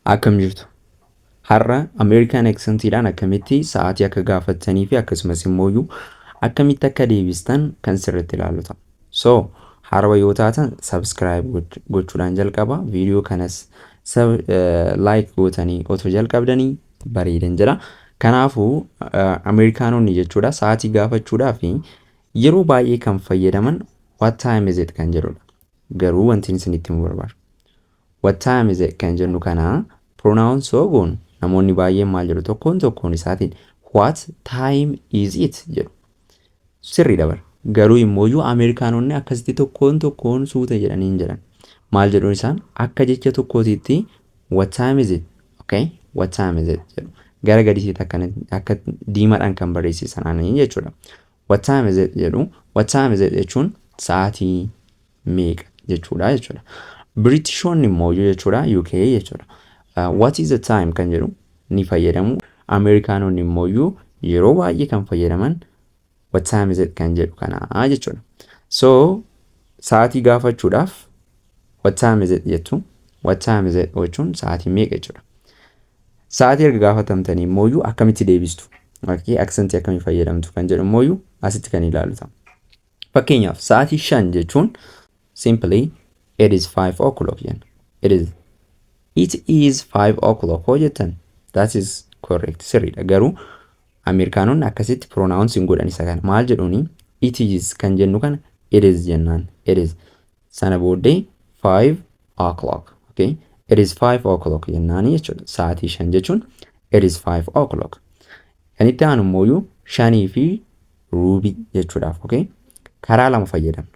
Akkam jirtu? Har'a American accentiidhaan akkamitti sa'aatii akka gaafattanii fi akkasumas immoo akkamitti akka deebistan kan sirriitti ilaallu ta'a. So, haarawaa yoo taatan subscribe gochuudhaan jalqaba. Viidiyoo kanas like gootanii otoo jalqabdanii bareedan jedha. Kanaafuu Ameerikaanonni jechuudha sa'aatii gaafachuudhaaf yeroo baay'ee kan fayyadaman "What time is it?" kan jedhudha. Garuu wanti isinitti himuu barbaadu, "What time is it?" kan jennu kana pronounce yoo goonu namoonni baay'een maal jedhu? Tokkoon tokkoon isaatiin "What time is it?" jedhu. Sirriidha bara. Garuu immoo Ameerikaanonni akkasitti tokkoon tokkoon suuta jedhanii hin jedhan. Maal jedhuun isaan? Akka jecha tokkootitti "What time is it?" Okay? "What time is it?" jedhu. Gara gadiitti akka diimaadhaan kan barreessisan jechuudha. "What time is it?" jedhu. "What time is it?" jechuun sa'aatii meeqa jechuudha. Biritishoonni immoo jechuudha, UK jechuudha, "What is the time?" kan jedhu ni fayyadamu. Ameerikaanonni immoo yeroo baay'ee kan fayyadaman "What time is it?" kan jedhu kana jechuudha. So sa'aatii gaafachuudhaaf "What time is it?" jettu. "What time is it?" jechuun sa'aatii meeqa jechuudha. Sa'aatii erga gaafatamtanii immoo akkamitti deebistu? Accentii akkamii fayyadamtu kan jedhu immoo asitti kan ilaalu ta'a. Fakkeenyaaf, sa'aatii 5 jechuun simply "It is 5 o'clock" jenna. "It is 5 o'clock" hoo jettan, that is correct, sirriidha. Garuu Ameerikaanonni akkasitti pronounce hin godhan isa kana. Maal jedhuuni? "It is" kan jennu kana "it is" jennaan. "It is" sana booddee "5 o'clock". Okay? "It is 5 o'clock" jennaani jechuudha. Sa'aatii 5 jechuun "It is 5 o'clock". Kan itti aanu immoo 5:15 jechuudhaaf. Okay? Karaa lama fayyadamna.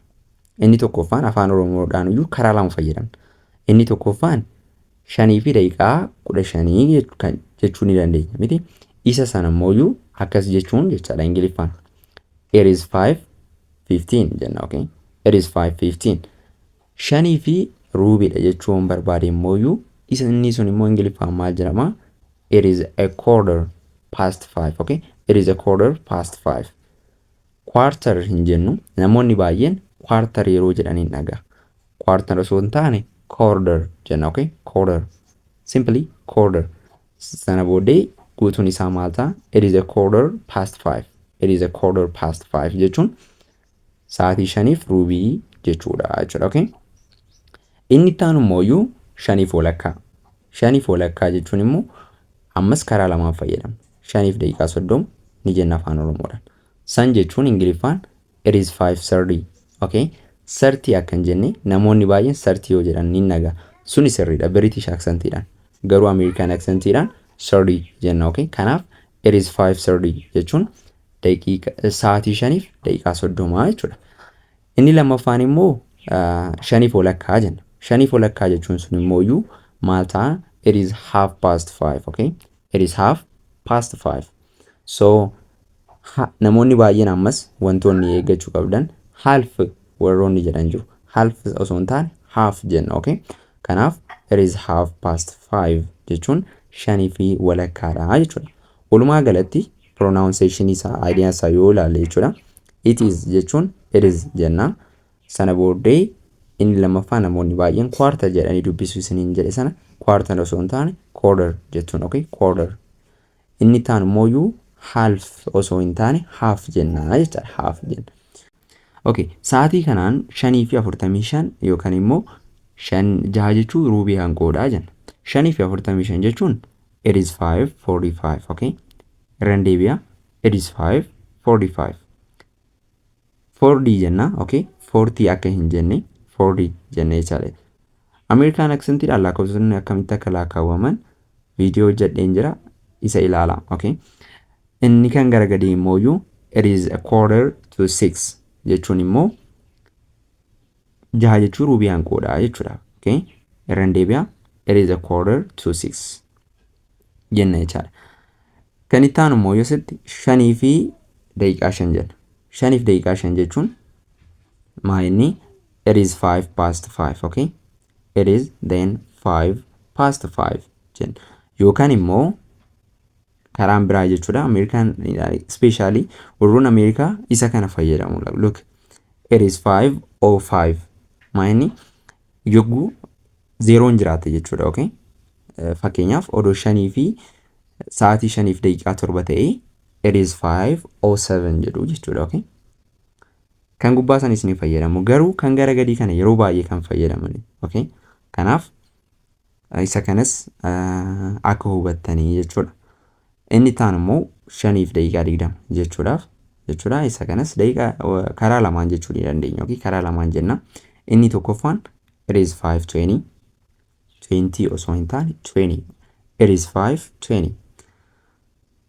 Inni tokkoffaan, afaan Oromoodhaan iyyuu karaa lama fayyadamna. Inni tokkoffaan 5:15 jechuu ni dandeenya miti. Isa sana immoo akkas jechuun jechaadha Ingiliffaan. "It is 5:15" jenna, okay. "It is 5:15". Shanii fi ruubiidha jechuun barbaade immoo isa inni sun immoo Ingiliffaan maal jedhama? "It is a quarter past five", okay. "It is a quarter past five". Quarter hin jennu. Namoonni baay'een quarter yeroo jedhaniin dhagaa. Quarter osoo hin taane quarter jenna, okay. Quarter. Simply quarter. Sana booddee guutuun isaa maal ta'a? "It is a quarter past five". "It is a quarter past five" jechuun sa'aatii shaniif ruubii jechuudha, okay. Inni itti aanu immoo shaniif walakkaa. Shaniif walakkaa jechuun immoo ammas karaa lamaan fayyadamna. 5:30 ni jenna afaan Oromoodhaan. San jechuun Ingiliffaan "It is 5:30". Okay. 30 akka hin jenne, namoonni baay'een 30 yoo jedhan ni naga. Suni sirriidha British accentiidhaan. Garuu American accentiidhaan 30 jenna, okay. Kanaaf "It is 5:30" jechuun daqiiqa sa'aatii 5:30 jechuudha. Inni lammaffaan immoo shaniif walakkaa jenna. Shaniif walakkaa jechuun sun immoo iyyuu maal ta'a? "It is half past five", okay? "It is half past five". So namoonni baay'een ammas wantoonni eeggachuu qabdan, half warroonni jedhan jiru. Half osoo hin taane half jenna, okay? Kanaaf "It is half past five" jechuun shanii fi walakkaadha jechuudha. Walumaa galatti pronunciation isaa, idea isaa yoo ilaalle jechuudha. "It is" jechuun "it is" jenna. Sana booddee inni lammaffaa namoonni baay'een quarter jedhanii dubbisuu isiniin jedhe sana quarter osoo hin taane quarter jechuun, okay, quarter. Inni itti aanu immoo half osoo hin taane half jenna jechaadha, half jenna. Okay, sa'aatii kanaan 5:45 yookaan immoo shan jaha jechuun ruubii hanqoodha jenna. 5:45 jechuun "It is 5:45", okay? Irraan deebi'a. "It is 5:45". 40 jenna, okay? 40 akka hin jenne, 40 jenne jechaadha. American accentiidhaan lakkoofsonni akkamitti akka lakkaawwaman viidiyoo hojjedheen jira, isa ilaala, okay? Inni kan gara gadii immoo "It is a quarter to six" jechuun immoo jaha jechuun ruubii hanqoodha jechuudha. Okay? Irraan deebi'a. "It is a quarter to six" jenna jechaadha. Kan itti aanu immoo yoositti 5:05 jenna. 5:05 jechuun maa inni? "It is 5 past 5", okay? "It is then 5 past 5" jenna. Yookaan immoo karaan biraa jechuudha. Ameerikaan, especially warroon Ameerikaa isa kana fayyadamu. Look, "It is 5:05" maa inni? Yogguu zeeroon jiraate jechuudha, okay? Fakkeenyaaf, odoo shanii fi sa'aatii 5:07 ta'ee, "It is 5:07" jedhu jechuudha. Okay? Kan gubbaa sanis ni fayyadamu, garuu kan gara gadii kana yeroo baay'ee kan fayyadaman. Okay? Kanaaf isa kanas akka hubattanii jechuudha. Inni taan immoo 5:20 jechuudhaaf jechuudha. Isa kanas daqiiqaa karaa lamaan jechuu ni dandeenya. Okay? Karaa lamaan jenna. Inni tokkoffaan "It is 5:20", 20 osoo hin taane 20. "It is 5:20."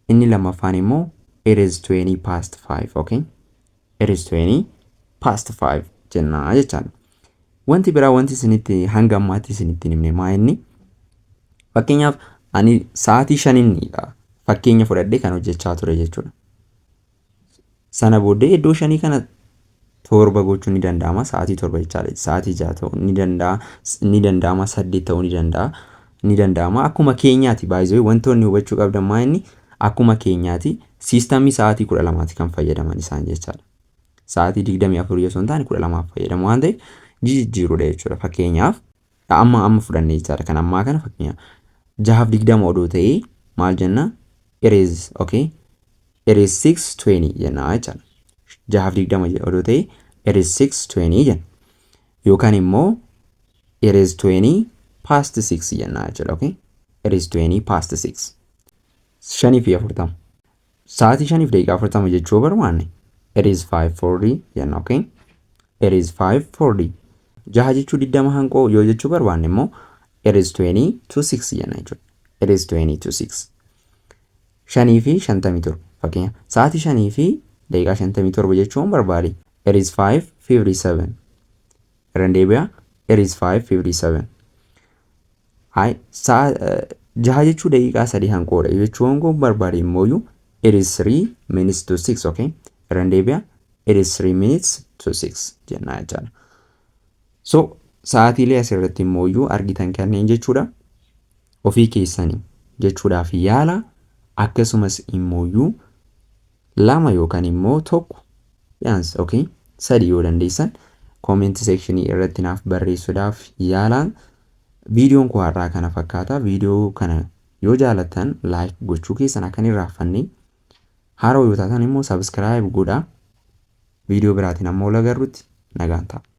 Inni lammaffaan immoo "It is 20 past 5", okay? "It is 20 past 5" jennaa jechaadha. Wanti biraa, wanti isinitti hanga ammaatti isinitti himne maa inni? Fakkeenyaaf, ani sa'aatii shaniinidha fakkeenya fudhadhee kan hojjechaa ture jechuudha. Sana booddee iddoo shanii kana torba gochuun ni danda'ama, sa'aatii 7 jechaadha. Sa'aatii 6 ta'uu ni danda'a, ni danda'ama, 8 ta'uu ni danda'a, ni danda'ama. Akkuma keenyaati baay'ee wantoonni hubachuu qabdan maa inni? Akkuma keenyaati systemii sa'aatii 12ti kan fayyadaman isaan jechaadha. Sa'aatii 24 osoo hin taane 12f fayyadamu waan ta'eef jijjiiruudha jechuudha. Fakkeenyaaf, amma amma fudhannee jechaadha, kan ammaa kana, fakkeenyaaf 6:20 odoo ta'ee maal jenna? It is, okay, "It is 6:20" jenna jechaadha. 6:20 odoo ta'ee "It is 6:20" jenna. Yookaan immoo "It is 20 past 6" jenna jechuudha. Okay? "It is 20 past 6." 5:40. Sa'aatii 5:40 jechuu barbaanne "It is 5:40" jenna. Okay? "It is 5:40." Jaha jechuu 20 hanqoo yoo jechuu barbaanne immoo "It is 20 to 6" jenna jechuudha. "It is 20 to 6." 5:57. Fakkeenya, sa'aatii 5:57 jechuun barbaade "It is 5:57." Irra deebi'a. "It is 5:57." Hai, sa'a jaha jechuu daqiiqaa sadii hanqoodha jechuun kun barbaade immoo "It is 3 minutes to 6", okay? Irra deebi'a. "It is 3 minutes to 6" jennaa jechaadha. So sa'aatiilee asirratti immoo argitan kanneen jechuudha. Ofii keessanii jechuudhaaf yaala. Akkasumas immoo lama yookaan immoo tokko yaans, okay, sadi yoo dandeessan comment sectionii irratti naaf barreessuudhaaf yaalaan. Viidiyoon koo har'aa kana fakkaata. Viidiyoo kana yoo jaalattan like gochuu keessan akka hin irraanfanne, haaroo yoo taatan immoo subscribe godhaa. Viidiyoo biraatiin ammoo wal agarrutti nagaan ta'a.